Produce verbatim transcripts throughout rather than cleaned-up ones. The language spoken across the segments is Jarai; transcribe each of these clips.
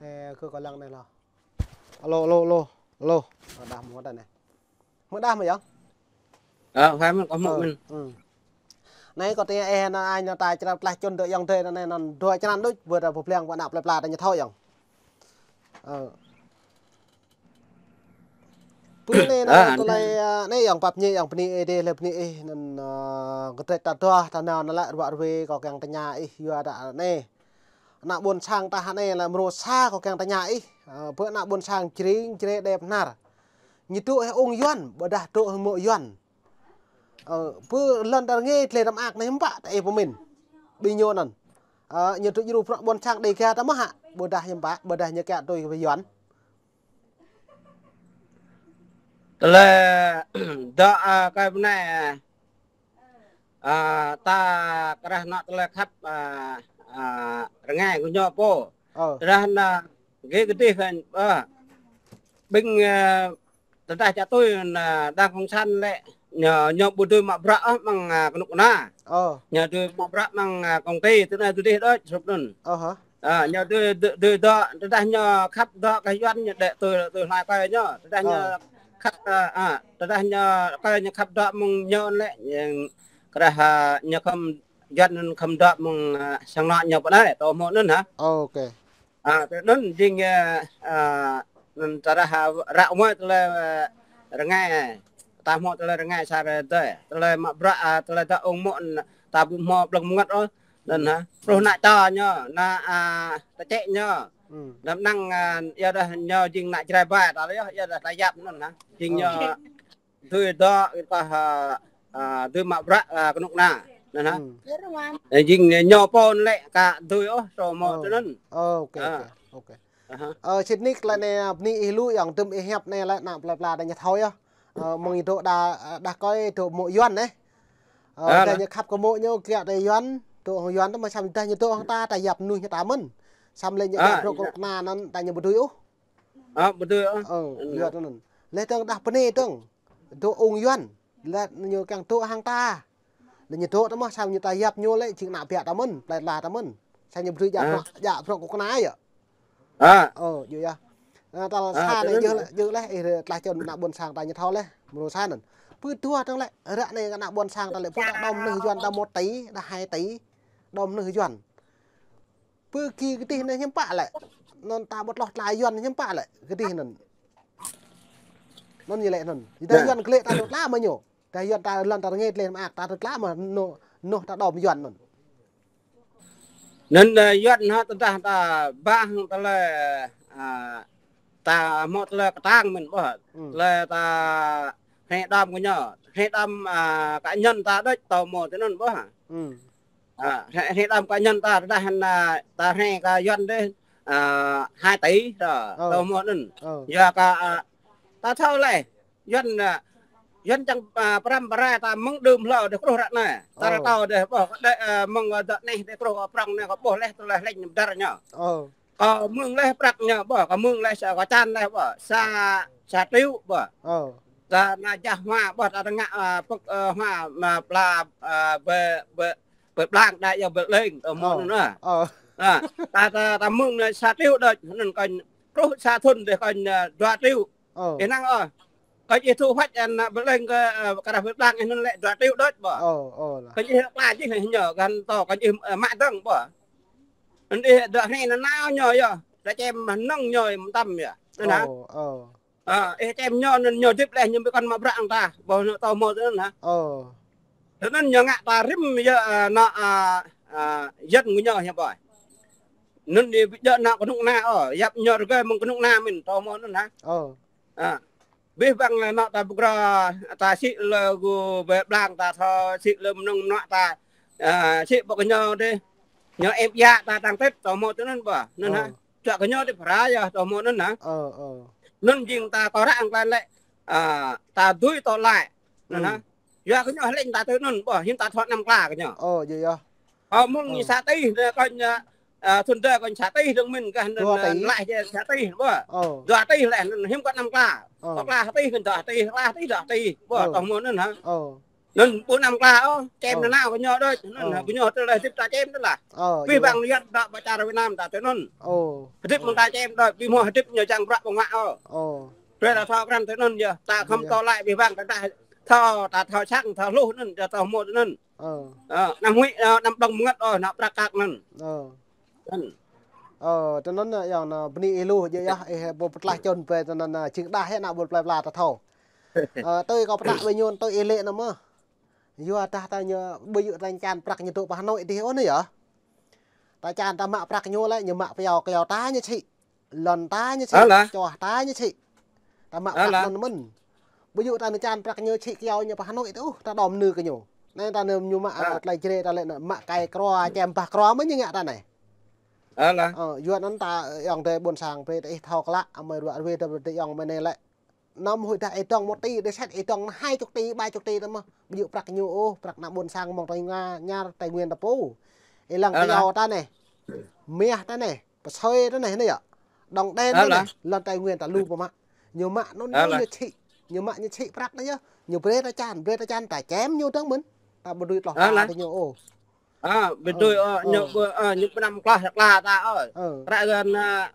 Ê, kơ kâo lăng anai lo. Alo, alo, alo. Alo. Ơ, đah mơ̆ đah anai. Mơ̆ đah mơ̆ yơh? Ơ, hai mơ̆n, kâo mơ̆ mơ̆n. Anai kâo tơña ih anŭn, ai anŭn ta črăn tlaih čun dŏ yŏng dơi anŭn anai anŭn dua črăn đôč, ƀu ta pơblang ƀu ană plơi pla ta ñu thâo yơh. Ơ. Pơ anai anŭn tơlơi, ơ, anai yŏng pap ñi yŏng bơni ih dêh lĕ bơni ih anŭn, ơ, kơdrĕč ta dŏ ta nao anŭn lĕ ruă ruê kâo kiăng tơña ih yua dah anai. Ană ƀôn sang ta anai lĕ mrô sa kâo kiăng tơña ih. Ơ, pơ ană ƀôn sang Jring, Jrai Đep Hnar. Ñu dŏ hĭ ung Yuan, ƀôdah dŏ hĭ mô̆ Yuan. Ơ, pơ lŏn ta rơngai tơlơi răm ak anai hiư̆m pă ta ih pơmĭn. Ƀing ñu anŭn. Ơ, ñu dŏ djru bruă ƀôn sang Đêga ta mơ̆ hă. Ƀôdah hiư̆m pă, ƀôdah ñu kiăng tui kơ Yuan. Tơlơi dŏ, ơ, kơ bơnai, ơ, ta krah anŏ tơlơi khăp, ơ, ơ, rơngai kơ ñu pô. Ơ. Tơdah anŭn, gih kơdih kơ, ơ, ƀing, ơ, tơdah čă tui anŭn đảng cộng sản lĕ, ñu, ñu ƀu dưi mă bruă ôh mơ̆ng, ơ, kơnuk kơna. Ơ. Ñu dưi mă bruă mơ̆ng, ơ, công ty, tui anai tui dih đôč, srup anŭn. Ơ hă. Ơ, ñu dưi, dưi, dưi dŏ, tơdah ñu khăp dŏ kơ Yuan ñu đĕ tui, tui hlai kơ ñu. Tơdah ñu khăp, ơ, ơ, tơdah ñu, kơ ñu khăp dŏ mơ̆ng ñu lĕ, ñu krah, ơ, ñu khŏm, Yuan anŭn khŏm dŏ mơ̆ng, ơ, sang anŏ ñu pơ anai, tơ hmâo anŭn hă. Ơ, ok. Ơ, tui anŭn jing, ơ, ơ, anŭn ta ră, ơ, ră mơ̆ tơlơi, ơ, rơngai, ta hmâo tơlơi rơngai sa rơdơi, tơlơi mă bruă, ơ, tơlơi dŏ ung mô̆, ta ƀu hmâo blơ̆ng mơngăt ôh. Anŭn hă. Truh ană čô ñu, ană, ơ, tơčĕ ñu. Đăm năng, ơ, yua dah ñu jing ană Jrai ƀai ta yơh, yua dah ta yap anŭn hă. Jing ñu dưi dŏ, ƀôdah, ơ, ơ, dưi mă bruă, ơ, kơnuk kơna. Anŭn hă. Ơ, jing ñu pô lĕ ka dưi ôh, tơ hmâo tui anŭn. Ơ, ok, ok, ok. Ơ, sĭt nik tơlơi anai, ơ, bơni ih lu yŏng tơm ih hiăp anai lĕ ană plơi pla ta ñu thâo yơh. Ơ, mơ̆ng ih dŏ đa, ơ, đah kơi dŏ mô̆ Yuan anai. Ơ, dah ñu khăp kơ mô̆ ñu kiăng tui Yuan, dŏ hăng Yuan tơ mơ̆ samơ̆ dah ñu dŏ hăng ta, ta yap mơnuih ñu ta mơ̆n. Samơ̆ lĕ ñu kiăng dŏ kơnuk kơna anŭn ta ñu ƀu dưi ôh. Ơ, ƀu dưi ôh. Ơ, Yuan anŭn. Lĕ tơ̆ng đah bơnai tơ̆ng. Dŏ ung Yuan. Lĕ ñu kiăng dŏ hăng ta. Lĕ ñu dŏ tơ mơ̆ samơ̆ ñu ta yap ñu lĕ jing ană biă ta mơ̆n, plơi pla ta mơ̆n. Samơ̆ ñu ƀu dưi djă bruă, djă bruă kơnuk kơna yơh. Ơ, yua yơh. Ơ, tal sa anai djơ̆ lĕ, djơ̆ lĕ, ih tlaih čun ană ƀôn sang ta ñu thâo lĕ, mrô sa anŭn. Pơ dua tơ̆ng lĕ, ră anai ană ƀôn sang ta lĕ, pơ ta đom mơnuih Yuan ta một tỷ, đah hai tỷ, đom mơnuih Yuan. Pơ gih kơdih anai hiư̆m pă lĕ. Anŭn ta ƀu tloh tla Yuan hiư̆m pă lĕ, kơdih anŭn. Anŭn ñu lĕ anŭn. Dah Yuan glĕ ta dŏ tla mă ñu. Dah Yuan ta lŏn ta rơngai tơlơi mă ak ta dŏ tla mă anŭn, anŭn ta đom Yuan anŭn. Anŭn, ơ, Yuan hă tơdah ta ƀă hăng tơlơi, ơ, ta hmâo tơlơi kơtang mơ̆n ƀôh. Tơlơi ta hrĕ đom kơ ñu. Hrĕ đom, ơ, cá nhân ta đôč tơ hmâo tui anŭn ƀôh. Ơ, hrĕ, hrĕ đom cá nhân ta, tơdah hăng, ơ, ta hrĕ kơ Yuan dêh, ơ, hai tỷ, tơ, tơ hmâo anŭn. Yua kơ, ơ, ta thâo lĕ, Yuan, ơ, Yuan čang, ơ, pơrăm pơrai ta mơ̆ng đưm hlâo dêh truh ră anai. Ta rơkâo dêh ƀôh, kơ đĕ, ơ, mơ̆ng, ơ, dŏ anai dêh truh kơ prŏng anai kơ ƀôh leh tơlơi hlĕng ñu pơdar ñu. Kơ mơ̆ng leh prăk ñu ƀôh, kơ mơ̆ng leh sa kơ čan leh ƀôh, sa, sa triệu ƀôh. Ta ană jah hmua ƀôh, ta tơngă, ơ, pơ̆k, ơ, hmua, mă pla, ơ, bơ, bơ, bơblang đa yơh bơleng, tơ hmâo anŭn. Ơ, ta, ta, ta mơ̆ng anai sa triệu đôč, anŭn kơ truh sa thŭn dêh kơ, ơ, dua triệu. Ih năng ôh. Kơ ih thu hoạch ană bơleng kơ, ơ, kơ đah bơblang ih anŭn lĕ dua triệu đôč ƀôh. Kơ ih kla jih ñu găn tơ kơ ih, ơ, mă dơ̆ng ƀôh. Anŭn ih dŏ hrĕ nanao ñu yơh. Dŏ čem mơnơ̆ng ñu mơtam yơh. Anŭn hă. Ơ, ih čem ñu anŭn ñu hơdip leh ñu ƀu kăn mă bruă hăng ta. Ƀôh anŭn tơ hmâo tui anŭn hă. Tui anŭn ñu ngă ta rĭm yơh, ơ, anŏ, ơ, ơ, Yuan kơ ñu hiư̆m pă. Anŭn ih djơ̆ anŏ kơnuk kơna ôh. Yap ñu rơgơi mơ̆ng kơnuk kơna mơ̆n tơ hmâo anŭn hă. Ơ. Ơ. Abih bang lĕ anŏ ta pơkra, ta sĭ lĕ gơ̆ bơblang ta thâo, sĭ lĕ mơnơ̆ng mơnuă ta, ơ, sĭ ƀô̆ kơ ñu dêh. Ñu ĕp yă ta tăng tết, tơ hmâo tui anŭn ƀôh, anŭn hă. Čuă kơ ñu dêh pơrai yơh, tơ hmâo anŭn hă. Anŭn jing ta kơ ră hăng klan lĕ, ơ, ta dưi tơlơi. Anŭn hă. Yua kơ ñu hlĕng ta tui anŭn ƀôh, hiư̆m ta thâo anăm kla kơ ñu. Ơ, mơ̆ng ñu sa tih, kơ ñu, ơ, thŭn dơi kơ ñu sa tih dơ̆ng mơ̆n kơ anŭn, dua tih. Leh jĕ sa tih ƀôh. Dua tih leh anŭn hiư̆m kơ anăm kla. Kơ kla sa tih kơ dua tih, kla sa tih dua tih ƀôh, tơ hmâo anŭn hă. Anŭn ƀu năm kla ôh, čem nanao kơ ñu đôč. Anŭn kơ ñu tơlơi hơdip ta čem tơlah. Abih bang Yuan ta ƀă čar Việt Nam ta tui anŭn. Hơdip mơ̆ng ta čem đôč, ƀu hmâo hơdip ñu čang prăk ƀơ̆ng mă ôh. Tui ta thâo krăn tui anŭn yơh, ta khŏm tơlơi abih bang ta thâo, ta thâo čang, thâo hluh anŭn, ta thâo hmâo tui anŭn. Năm huĭ, năm đŏng mơngăt ôh, nao prăk kăk anŭn. Anŭn. Ơ, tui anŭn yơh, yơh, anŭn bơni ih lu, djơ̆ yơh, ih ƀu pơtlaih čun pơ, tui anŭn, ơ, jing đah yơh, ană ƀôn plơi pla ta thâo. Ơ, tui kâo pơtă ƀơi ñu, tui ih lĕ anŭn mơ̆n. Yua dah ta ñu, ƀu djơ̆ ta čan prăk ñu dŏ pơ Hà Nội dih ôh anai yơh. Ta čan ta mă prăk ñu lĕ, ñu mă pơyâo, pơyâo ta ñu čhĭ. Lŏn ta ñu čhĭ, čoh ta ñu čhĭ. Ta mă prăk anŭn mơ̆n. Ƀu djơ̆ ta anŭn čan prăk ñu čhĭ kơyâo ñu pơ Hà Nội tơ, ơ, ta đom nư kơ ñu. Anai ta anŭn ñu mă, ơ, tơlơi Jrai ta lĕ anŭn mă kai krua, čem bah krua mơ̆n ñu ngă ta anai. Ơ, yua anŭn ta, ơ, ayŏng adơi ƀôn sang brơi ta ih thâo klă, amai ruă ruê ta brơi ta ayŏng amai anai lĕ. Năm huĭ dah ih dŏng một tỉ, đe set ih dŏng hai chục tỉ, ba chục tỉ ta mơ̆n. Ƀu djơ̆ prăk ñu ôh, prăk ană ƀôn sang mơ̆ng Tây Nga, Nhar, Tây Nguyên ta pô. Ih lăng kơyâo ta anai. Mah ta anai. Pơsơi ta anai, anai yơh. Đồng đen ta anai, lŏn Tây Nguyên ta lu pơmă. Ñu mă anŭn ñu čhĭ. Ñu mă ñu čhĭ prăk anai yơh. Ñu brơi ta čan, brơi ta čan ta čem ñu dơ̆ng mơ̆n. Ta ƀu dưi tloh ta tơ ñu ôh. Ƀu dưi, ơ, ñu ƀu, ơ, ñu ƀu năm klah kla ta, ơ. Ră anŭn, ơ,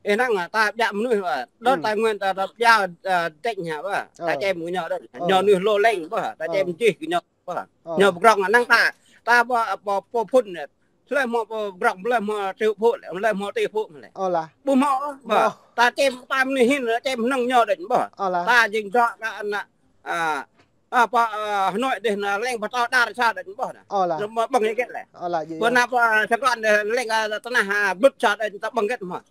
ih năng, ơ, ta ƀiă mơnuih, ơ. Đơ̆t Tây Nguyên ta, ta ƀiă, ơ, dĕk hă, ơ. Ta čem kơ ñu đôč. Ñu mơnuih lô leng, ơ. Ta čem jih kơ ñu. Ơ. Ñu pơgrong năng ta. Ta ƀu, ƀu, ƀu phun, ơ. Hlơi hmâo pơgrong, hlơi hmâo triu phu, hlơi hmâo ti phu mă lĕ. Ơ lah. Ƀu hmâo, ơ. Ta čem ta mơnuih hin, čem hơnơ̆ng ñu đôč ƀôh. Ơ lah. Ta jing dŏ kơ ană, ơ, ơ, pơ, ơ, Hà Nội dih anŭn leng pơtô đar sa đôč ƀôh anŭn. Ơ lah. Ñu ƀơ̆ng hơget lĕ. Ơ lah, djơ̆ yơh. Pơ anăp, ơ, sa kŏn dih leng, ơ, tơnah, ơ, blut sa đôč ta ƀơ̆ng hơget mơ̆n.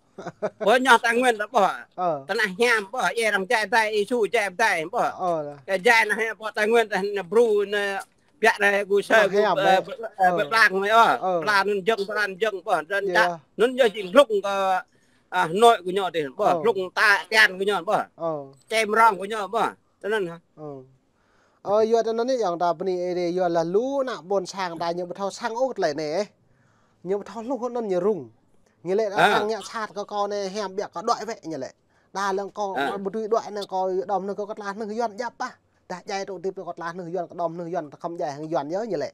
Pơ ñu Tây Nguyên ta ƀôh. Ơ. Tơnah hiam ƀôh, yơh arăng jai dai, Isu jai dai ƀôh. Ơ lah. Kơ jai anai pơ Tây Nguyên ta anŭn bru anŭn biă anai gu sơ gu, ơ, ƀơ̆ng anai, ơ. Pla anŭn jơ̆ng, pla anŭn jơ̆ng ƀôh. Anŭn yơh jing blung kơ, ơ, Hà Nội kơ ñu dih ƀôh. Blung ta tian kơ ñu ƀôh. Čem rong kơ ñu ƀôh. Tui anŭn hă. Ơ, yua tui anŭn anai ayŏng ta bơni ih dih, yua lah lu ană ƀôn sang ta ñu ƀu thâo sang ôh tơlơi anai. Ñu ƀu thâo hluh anŭn ñu rŭng. Ñu lĕ arăng ngă sat kơ kâo anai hiam biă kơ đuaĭ wĕ ñu lĕ. Đa lăng kâo ƀu dưi đuaĭ anŭn kâo đom anŭn kâo kơ tla anŭn Yuan djăp ah. Dah djai tŏ tip kơ tla anŭn Yuan kơ đom anŭn Yuan ta khŏm djai hăng Yuan yơh ñu lĕ.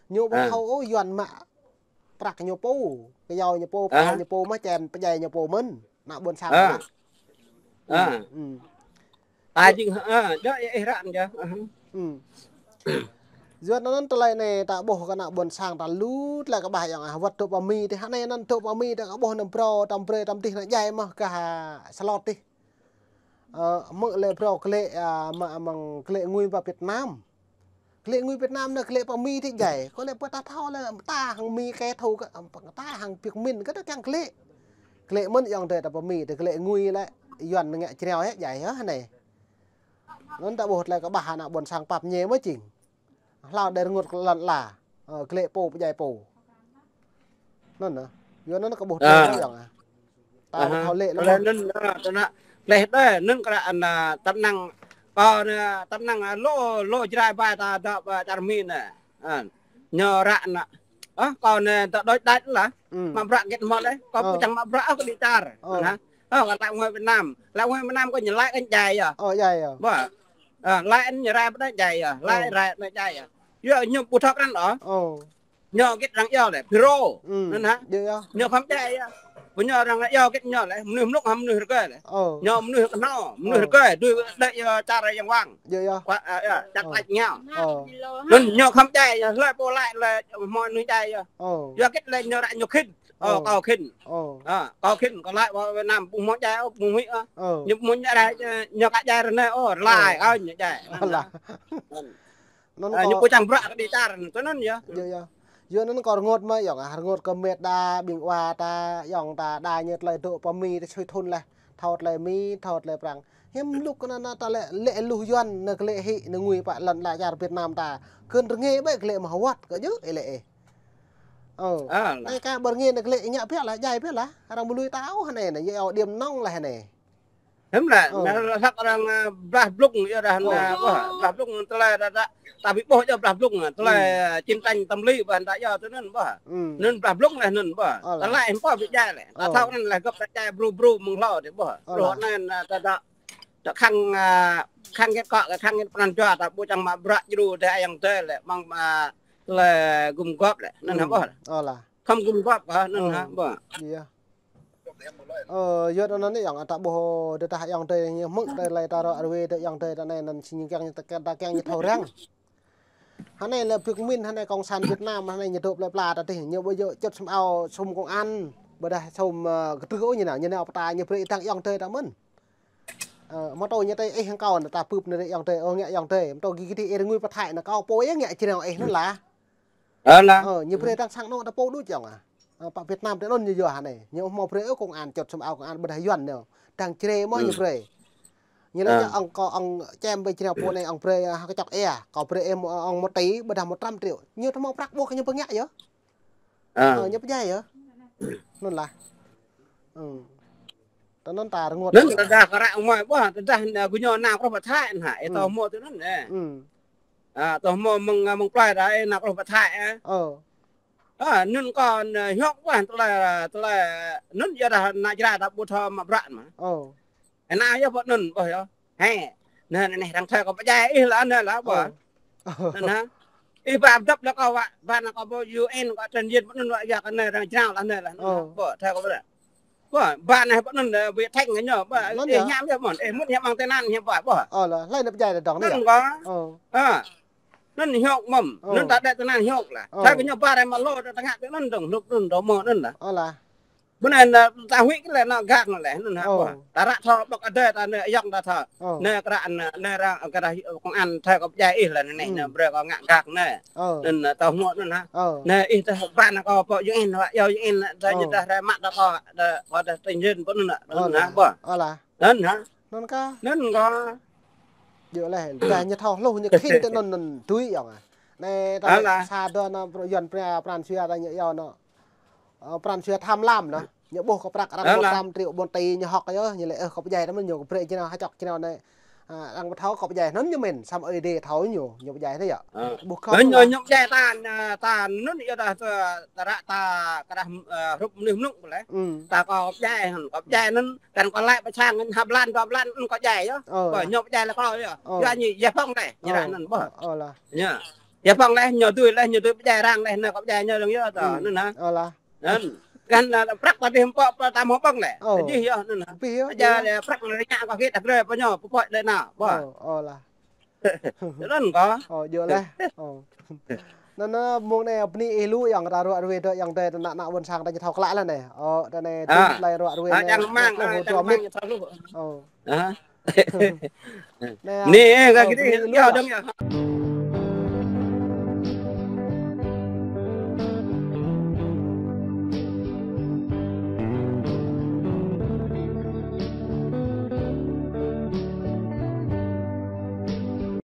Ñu ƀu thâo ôh Yuan mă prăk ñu pô, kơyâo ñu pô, pơyâo ñu pô mă čem pơdjai ñu pô mơ̆n. Ană ƀôn sang mă. Ta jing, ơ, djơ̆ ih ră anŭn yơh. Yua anŭn tơlơi anai ta ƀuh kơ ană ƀôn sang ta lu tơlơi kơƀah ayŏng ah, wơ̆t dŏ pơ Mi dih, hă anai anŭn dŏ pơ Mi ta kơ ƀuh anŭn brâo, tơm brơi, tơm dih anŭn djai mơ̆n kơ ha Salot dih. Ơ, mơ̆ng lĕ brâo glaĭ, ơ, mă mơ̆ng glaĭ ngui pơ Việt Nam. Glaĭ ngui Việt Nam anŭn glaĭ pơ Mi dih djai. Kơ lĕ pơ ta thâo lĕ ta hăng Mi kơ thâo kơ, ta hăng Việt Minh kơ ta kiăng glaĭ. Glaĭ mơ̆n ayŏng adơi ta pơ Mi dih glaĭ ngui lĕ Yuan ngă jrao yơh djai yơh anai. Anŭn ta ƀuh tơlơi kơƀah ană ƀôn sang pap ñe mơ̆ jing. Hlâo đơi rơngot kơ lŏn ala. Ơ, glaĭ pô pơdjai pô. Anŭn anai. Yua anŭn kơ ƀuh tơlơi ayŏng ah. Ta ƀu thâo lĕ lĕ mơ̆n. Anŭn, ơ, tơnah. Leh đơi, anŭn kơ anŭn, ơ, tơm năng, kơ anŭn, ơ, tơm năng, ơ, lô, lô Jrai ƀai ta dŏ, ơ, čar Mi anai. Ơ, ñu ră anŭn. Ơ, kơ anŭn ta đôč đač lah. Mă prăk hơget mơ̆n lĕ. Kâo ƀu čang mă prăk ôh kơ đĭ čar. Anŭn hă. Ơ, kơ lăi ngui Việt Nam. Lăi ngui Việt Nam kơ ñu lăi kơ djai yơh. Ơ, djai yơh. Ƀôh. Ơ, lăi anŭn ñu rai pơ anai djai yơh. Lăi rai anai djai yơh. Yua ñu ƀu thâo krăn ôh. Ñu hơget arăng iâu lĕ, Piro. Anŭn hă. Ñu khŏm djai yơh. Pơ ñu arăng iâu hơget ñu lĕ, mơnuih mlŭk hă mơnuih rơgơi lĕ. Ñu mơnuih kơhnâo, mơnuih rơgơi, đuaĭ đơi yơh čar yang wang. Kua, ơ, yơh, čar klač ngao. Anŭn ñu khŏm djai yơh, hlơi pô lăi lĕ, hmâo mơnuih djai yơh. Yua hơget lĕ ñu ră ñu khĭn. Ơ, kâo khĭn. Ơ, kâo khĭn, kâo lăi, ơ, Việt Nam, ƀu hmâo djai, ơ, ƀu huĭ, ơ. Ñu ƀu hmâo djai, ơ, ñu kơ djai ră anai, ơ, lăi, ơ, ñu djai. Anŭn kâo ñu ƀu čang prăk kơ đĭ čar, tui anŭn yơh. Yơh, yơh. Yua anŭn kâo rơngot mơ̆ ayŏng ah, rơngot kơ met đa, ƀing wa ta, ayŏng ta, đa ñu tơlơi dŏ pơ Mi, ta sui thun leh. Thâo tơlơi Mi, thâo tơlơi Prăng. Hiư̆m mlŭk kơ anŭn, anŭn ta lĕ, lĕ luh Yuan, anŭn glaĭ hĭ, anŭn ngui pơ lŏn ala čar Việt Nam ta. Kơ rơngai ƀĕ glaĭ mă wơ̆t, kơ djơ̆ ih lĕ ih. Ơ. Anai kơ ƀu rơngai anŭn glaĭ ngă biă lah, djai biă lah. Arăng ƀu lui ta ôh anai, anai, yơh, ơ, điểm nóng lah anai. Hiư̆m lĕ, anŭn hlăk arăng, ơ, blah blung, yơh dah, anŭn, ƀôh, blah blung tơlơi dah, dah, ta ƀu ƀuh yơh blah blung, tơlơi, ơ, chiến tranh tâm lý ƀôh, dah yơh tui anŭn ƀôh. Anŭn blah blung leh anŭn ƀôh. Ta lăi hiư̆m pă ƀu djai lĕ. Ta thâo anŭn lĕ gơ̆p ta djai bru bru mơ̆ng hlâo dih ƀôh. Rŏh anŭn, ơ, ta dah, Tơ khăng, a, khăng kĕt kŏ, khăng kĕt pran jua, ta ƀu čang mă bruă djru tơ ayŏng adơi lĕ, mơ̆ng, a, lĕ gum gŏp lĕ, anŭn hă ƀuh. Ơ lah. Khŏm gum gŏp kơ, anŭn hă ƀuh. Ơ, yua anŭn anai ayŏng, ta ƀuh tơdah ayŏng adơi ñu hmư̆ tơlơi ta ră ruai tơ ayŏng adơi ta anai anŭn či ñu kiăng ñu ta kiăng ñu thâo răng. Hơnai lĕ Việt Minh, hơnai Cộng sản Việt Nam, hơnai ñu dŏ plơi pla ta tih, ñu ƀu djơ̆ čŏt sum ao sum công an, ƀôdah sum, ơ, kơtrưh ôh ñu nao, ñu nao pơtă ñu brơi tang ayŏng adơi ta mơ̆n. Ơ, mơ̆ tơ ñu tơi ih hăng kâo nao ta bưp nao rơi ayŏng adơi, ơ, ngă ayŏng adơi, mơ̆ tơ gih gih ih rơngui pơthai nao kâo pô yơh ngă črâo ih anŭn lah. Ơ lah. Ơ, ñu brơi tang sang anŏ ta pô đôč ayŏng ah. Ơ, pă Việt Nam tơ anŭn ñu yua hơnai. Ñu hmâo brơi ôh công an, čŏt sum ao công an ƀôdah Yuan nao. Tang črê mơ̆ ñu brơi. Ñu lĕ ơ. Ñu ŏng kâo ŏng čem ƀơi črâo pô anai ŏng brơi, a, hă kơčŏk ia. Kâo brơi ih một, ŏng một tỷ ƀôdah một trăm triệu. Ñu tơ hmâo prăk ƀuh kơ ñu pơngă yơh. Ơ. Ơ, ñu pơdjai yơh. Anŭn lah. Ơ. Tơ anŭn ta rơngot. Anŭn tơdah kơ ră ung mơi ƀuh, tơdah, a, gơñu nao kơ pơthai hă, ih tơ hmâo tơ anŭn ơ. Ơ. A, tơ hmâo mơ̆ng, a, mơ̆ng plơi ta, ih nao kơ pơthai ơ. Ơ. A, anŭn kâo, a, hiŏk ƀuh tơlơi, tơlơi, anŭn yua dah ană čra ta ƀu thâo mă bruă mơ̆. Ơ. Ih nao yơh pơ anŭn ƀuh yơh. Hĕ. Anai, anai, anai, arăng thâo kơ pơdjai ih lah, anai lah ƀuh. Ơ. Anŭn hă. Ih ba dŏp lah kâo wă, ba nao kâo ƀuh U N kâo trăn yin pơ anŭn wă yua kơ anai arăng črâo lah anai lah. Ơ. Ƀuh, thâo kơ ƀuh. Ƀuh, ba anai pơ anŭn, ơ, ƀu thĕng kơ ñu, ƀuh, anŭn ih yơh. Hiam yơh mơ̆n, ih mŭt hiam ƀơ̆ng tơnăn hiam ƀuh, ƀuh. Ơ lah, hlơi nao pơdjai tơ dŏng anai. Anŭn yơh. Kâo. Ơ. A. Anŭn hiŏk mơ̆n, ơ. Anŭn ta đĕ tơnăn hiŏk lah. Ơ. Thâo kơ ñu ba rai mă lô tơ tơngă tơ anŭn dŏng, hlŭk anŭn dŏng mơ̆ anŭn lah. Ơ lah. Bơ anai, a, ta huĭ kơ lĕ anŏ gak anŭn lĕ, anŭn hă. Ơ. Ƀuh. Ta ră thâo ƀơ̆k adơi ta anai ayŏng ta thâo. Ơ. Anai kơ ră anai, anai arăng kơ ră công an thâo kơ pơdjai ih lah anai, ơ. Anai brơi kơ ngă gak anai. Ơ. Anŭn, a, tơ hmâo anŭn hă. Ơ. Anai ih tơ ba nao kâo pơ U N wă, yua U N tơ ñu tơ rai mă tơ kâo, tơ kâo tơ tơña pơ anŭn lah. Ơ. Anŭn hă, ƀuh. Ơ lah. Anŭn hă. Anŭn kơ. Anŭn kơ. Yơh lĕ, dah ñu thâo hluh ñu khĭn tơ anŭn anŭn tui ayŏng ah. Anai ta sa dŏ anŭn pran jua ta ñu yua anŭn. Ơ, pran jua tham lam anŭn. Ñu ƀuh kơ prăk arăng một trăm triệu một tỷ ñu hŏk yơh, ñu lĕ, ơ, kâo pơdjai tơ mơ̆n ñu kâo brơi črâo hă čŏk črâo anai. A, arăng ƀu thâo kâo pơdjai anŭn ñu mĭn, samơ̆ ih đĭ thâo ñu, ñu pơdjai anai yơh. Ơ. Ƀuh kâo. Anŭn ñu pơdjai ta, a, ta anŭn yơh dah ta, ta ră ta kơ dah, a, hrup mơnuih mơnŭk ƀu lĕ. Ta kâo pơdjai, kâo pơdjai anŭn Kăn kâo laĭ pơ sang hă blan dua blan, ơ, kâo djai yơh. Ơ. Kâo ñu pơdjai lĕ kâo yơh. Ơ. Yua ñu, yua pơ̆ng lĕ, ñu ră anŭn ƀuh. Ơ lah. Ñu. Yua pơ̆ng lĕ, ñu dưi lĕ, ñu dưi pơdjai arăng lĕ, anai kâo pơdjai ñu lăng yơh tơ, anŭn hă. Ơ lah. Anŭn. Kăn, a, prăk ta dih pơ̆, pơ̆ ta hmâo pơ̆ng lĕ. Ơ. Dih yơh, anŭn hă. Pih yơh, pơdjai lĕ prăk lĕ rơñă kâo git ta brơi pơ ñu, pơpôč lĕ nao, ƀuh. Ơ, ơ lah. Anŭn kâo. Ơ, yơh lĕ. Ơ. Anŭn, a, mơ̆ng anai bơni ih lu ayŏng ta ră ruai dŏ ayŏng adơi ta ană ană ƀôn sang ta ñu thâo klă lah anai. Ơ, ta anai tui tơlơi ră ruai anai. Čang rơmang, a, čang rơmang ñu thâo lu. Ơ. Anai, a, anai, ơ, kơ gih bơni ih lu yơh. Dơ̆ng yơh.